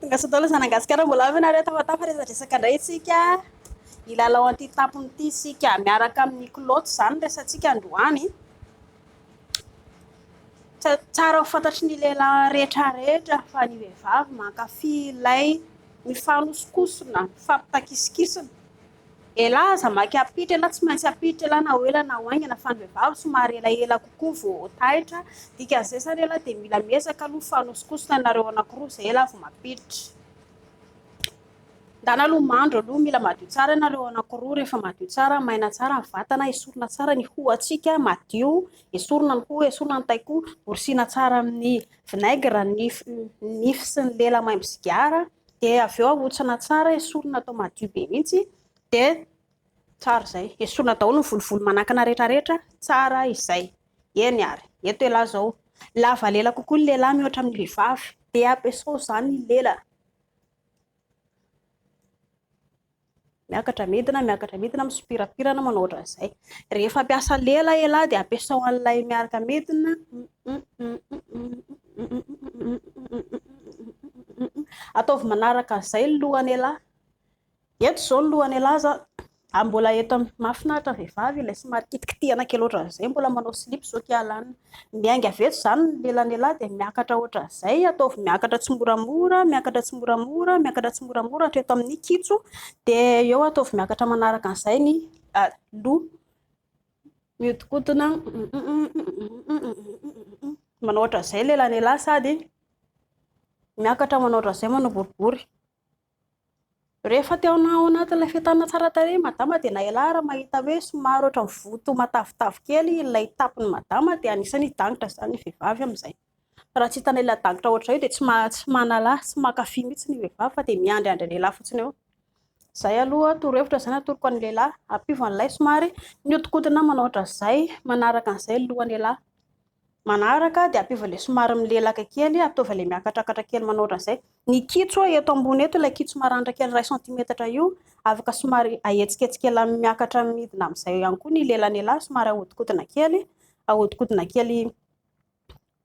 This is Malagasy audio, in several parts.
Tonga soa daholo zanagasikara mbola avy nareo tafatafa resadresaka indray isika hilalao an'ity tampony ity isika miaraka amin'ny kilaoty izany ny resatsika androany. Tsara ho fantatry ny lehilahy rehetra rehetra fa ny vehivavy mankafy ilay mifanosokosona, mifampitakisikisina. Elah aza maika hampiditra elah tsy maintsy hampiditra elah na ho ela na ho haingana fa ny vehivavy somary elaela kokoa vao taitra, dikan'izay zany elah dia mila miezaka aloha mifanosokosona ianareo anakiroa zay elah vao mampiditra. Ndana aloha mandro aloha mila madio tsara ianareo anakiroa rehefa madio tsara maina tsara ny vatana esorina tsara ny hoho-antsika madio esorina ny hoho esorina ny taikoho borosiana tsara amin'ny vinaigre ny nify sy ny lela maimbo sigara Dia avy eo ahotsina tsara, esorina atao madio be mihitsy, dia tsara izay. Esorina daholo ny volovolo manakana rehetra rehetra, tsara izay. Eny ary, eto elah izao. Lava lela kokoa ny lehilahy mihoatra amin'ny vehivavy, dia ampiasao izany ny lela. Miakatra midina, miakatra midina, misopirapirana manao ohatran'izay. Rehefa hampiasa lela elah dia ampiasao an'ilay miaraka midina. Ataovy manaraka an'izay ny lohan'elah. Eto izao ny lohan'elah zany. Ary mbola eto amin'ny mahafinaritra ny vehivavy ilay somary kitikitihana kely ohatran'izay mbola manao slip izao kialana. Miainga avy eto izany ny lelan'elah dia miakatra ohatran'izay, ataovy miakatra tsimoramora, miakatra tsimoramora, miakatra tsimoramora hatreto amin'ny kitso dia eo ataovy miakatra manaraka an'izay ny loha. Mihodinkodina manao ohatran'izay lelan'elah sady miakatra manao ohatran'izay manao boribory. Rehefa te ao anatin'ilay fitanana tsara tarehy madama dia na ialahy ary mahita hoe somary ohatran'ny vonto matavitavy kely ilay tapon'i madama dia anisan'ny hidangitra izany ny vehivavy amin'izay. Fa raha tsy hitanay ilay dangitra ohatr'izay io dia tsy tsy manala, tsy mankafy mihitsy ny vehivavy fa dia miandriandry lehilahy fotsiny eo. Izay aloha torohevitra izay natoroko an'ny lehilahy, ampivo an'ilay somary mihodinkodina manao ohatran'izay manaraka an'izay ny lohan'ialahy. Manaraka dia ampiova ilay somary milelaka kely, ataovy ilay miakatrakatra kely manao ohatran'izay. Ny kitso eto ambony eto, ilay kitso maranitra kely iray centimetatra io, afaka somary ahetsiketsika ela miakatra midina amin'izay ihany koa ny lelan'elah, somary ahodikodina kely, ahodikodina kely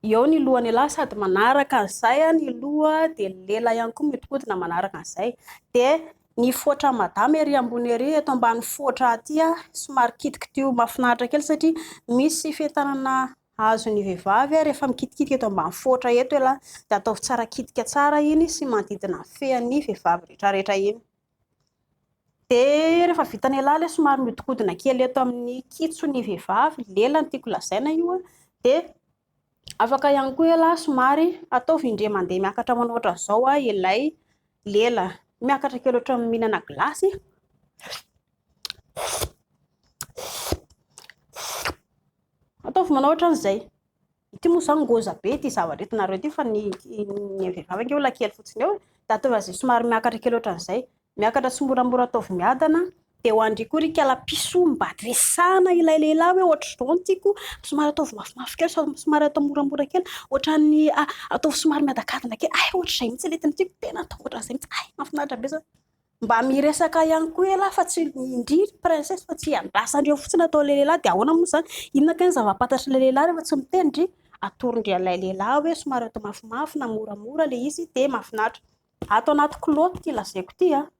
eo ny lohan'elah sady manaraka an'izay ny loha dia ny lela ihany koa mihodinkodina manaraka an'izay. Dia ny foatra madama ery ambony ery, eto ambany foatra aty somary kitikitiho mahafinaritra kely satria misy fientanana azon'ny vehivavy rehefa mikitikitika eto ambany foatra eto ialahy dia ataovy tsara kitika tsara iny sy manodidina ny fean'ny vehivavy rehetrarehetra iny. Dia rehefa vitan'ialahy ilay somary mihodinkodina kely eto amin'ny kitso ny vehivavy, lela no tiako lazaina io, dia Afaka ihany koa ialahy somary ataovy indray mandeha miakatra manao ohatran'izao ilay lela. Miakatra kely ohatran'ny mihinana gilasy. Ataovy manao ohatran'izay. Ity moa izany ngôza be ity zavatra entinareo ity fa ny ny vehivavy ange olona kely fotsiny eo e. Dia ataovy an'izay somary miakatra kely ohatran'izay. Miakatra tsimoramora ataovy miadana dia ho an-dry koa ry ikala pissoa mba resahana ilay lehilahy hoe ohatr'izao no tiako, somary ataovy mafimafy kely, somary atao moramora kely, ohatran'ny ataovy somary miadakadana kely, hay ohatr'izay mihitsy ilay tena tiako, tena atao ohatran'izay mihitsy, hay mahafinaritra be zany. Mba miresaka ihany koa ialahy fa tsy ndry ry princesse fa tsy andrasandreo fotsiny ataon'ilay lehilahy dia ahoana moa izany, inona kay ny zava-pantatr'ilay lehilahy rehefa tsy miteny ndry, atoron-dry ilay lehilahy hoe somary atao mafimafy na moramora ilay izy dia mahafinaritra. Ato anaty kilaoty ity lazaiko ity an.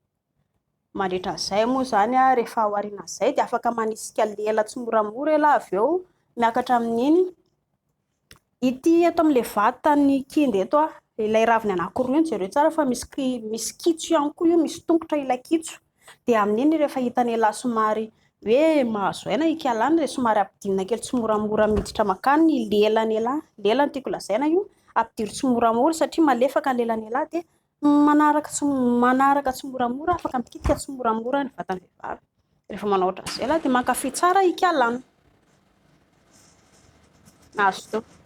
Mandritra an'izay moa izany an, rehefa ao aorianan'izay dia afaka manisika lela tsimoramora ialahy avy eo miakatra amin'iny. Ity eto amin'ilay vatan'ny kinda eto an, ilay raviny anankiroa iny jereo tsara fa misy misy kitso ihany koa io, misy tongotra ilay kitso. Dia amin'iny rehefa hitan'ialahy somary hoe mahazo aina ikalana dia somary ampidinina kely tsimoramora miditra mankany ny lelan'ialahy, lela no tiako lazaina io, ampidiro tsimoramora satria malefaka ny lelan'ialahy dia manaraka tsy manaraka tsimoramora, afaka mikitika tsimoramora ny vatan'ny vehivavy. Rehefa manao ohatran'izay ialahy dia mankafy tsara ikalana. Mazotoa.